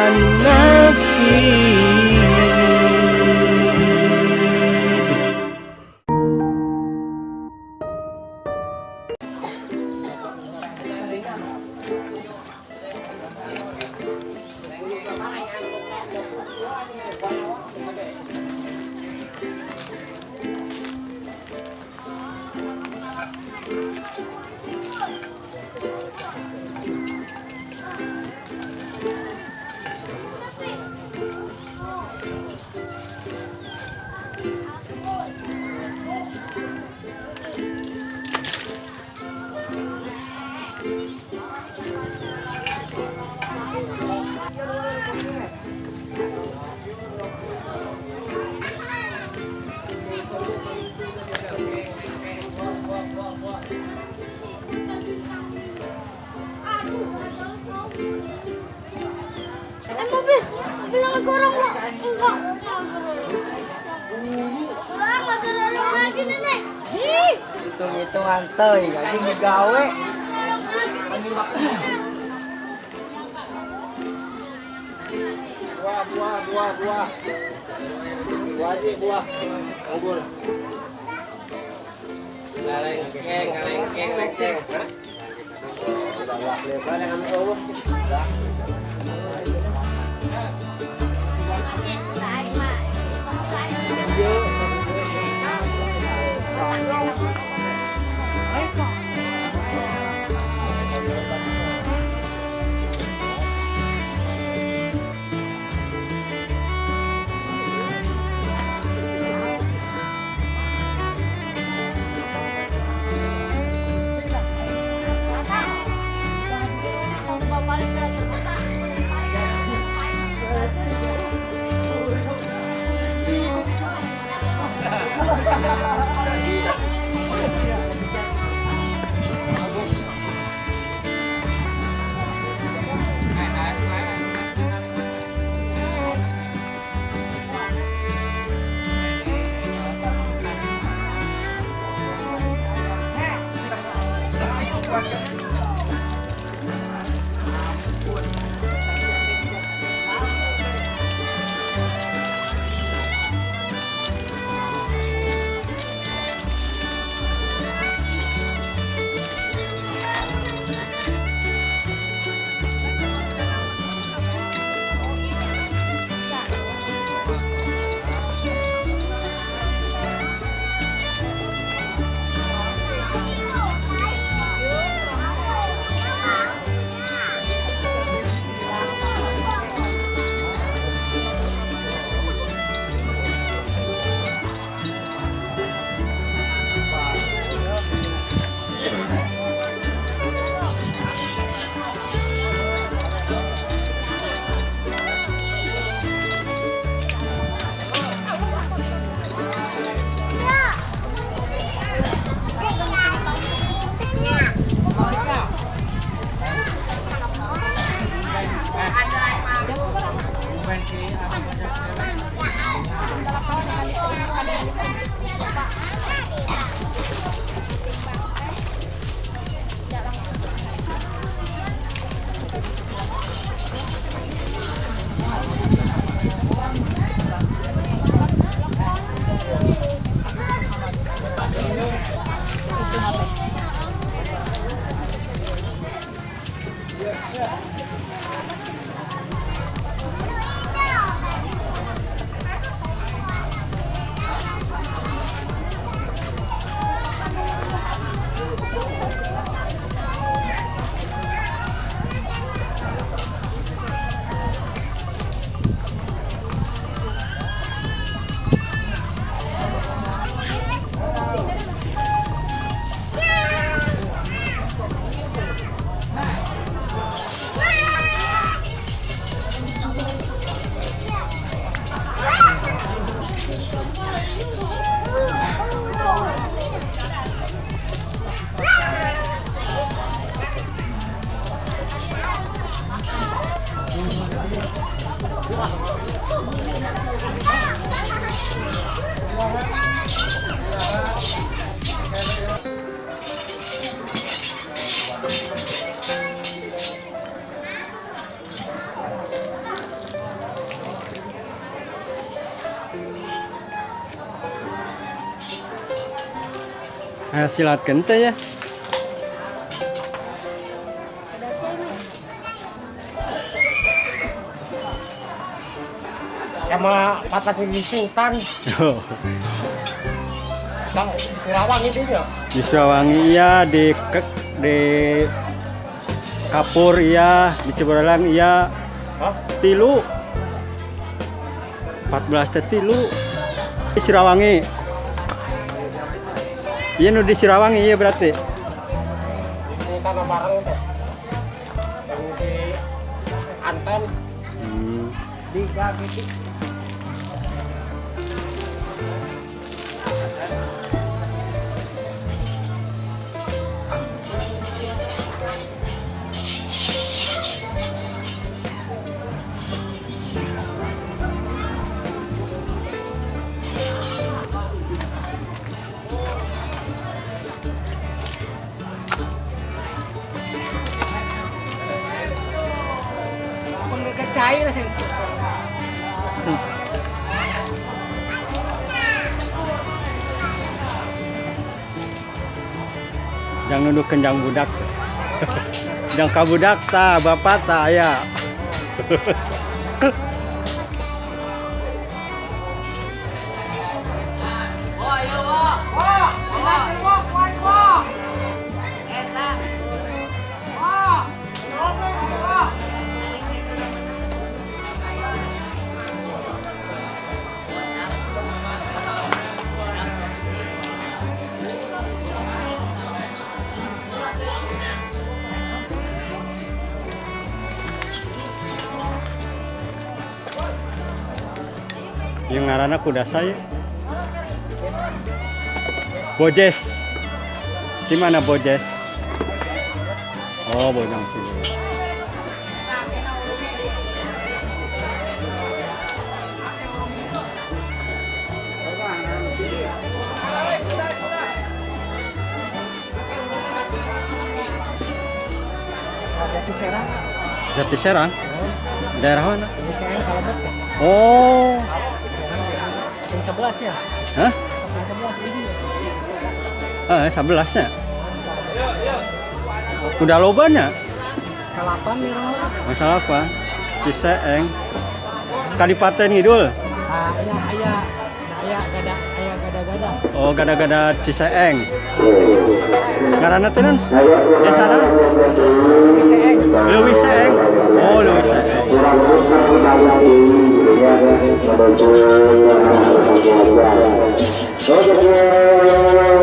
An-Nabi. Eh, mobil, mobil yang gorong kok. Enggak. Kurang, nggak lagi nenek. Hitung-hitung antoy, lagi ngegawe. Buah, buah, buah, buah. Buah aja, buah. Bubur. Ngalengkeng, ngalengkeng, lengkeng. Nah, silatkeun teh ya. Sama 14 ribu Sultan. Oh. Bang, Surawang itu ya. Di Surawangi iya, di Kapur iya, di Ciboralang iya. Hah? Tilu. 14 teh tilu. Di Surawangi. Iya nu di Surawangi iya berarti. Di tanah bareng tuh. Yang si Anton. Di gitu. Jangan nuduh kenjang budak. Jang kabudak ta, bapak ta aya. Wah, iya, wah. Wah, wah, wah, wah. Eta. Wah, wah. Yang ngaranna kuda saya. Bojes. Di mana Bojes? Oh, Bojong Tilu. Jati Serang. Jati Serang? Daerah mana? Ini Serang Kalebet ya. Oh. Serang ya. Kaping 11 ya. Hah? Kaping 11 ini. Eh, 11 nya. Udah lobanya? Salapan nih Roh. Masalah apa? Ciseeng. Kadipaten Ngidul. Ah, aya aya aya gada aya gada-gada. Oh, gada-gada Ciseeng. Ngaranna teh naon? Desa naon? Ciseeng. Leuwih Seeng. Oh, Leuwih Seeng. Oke.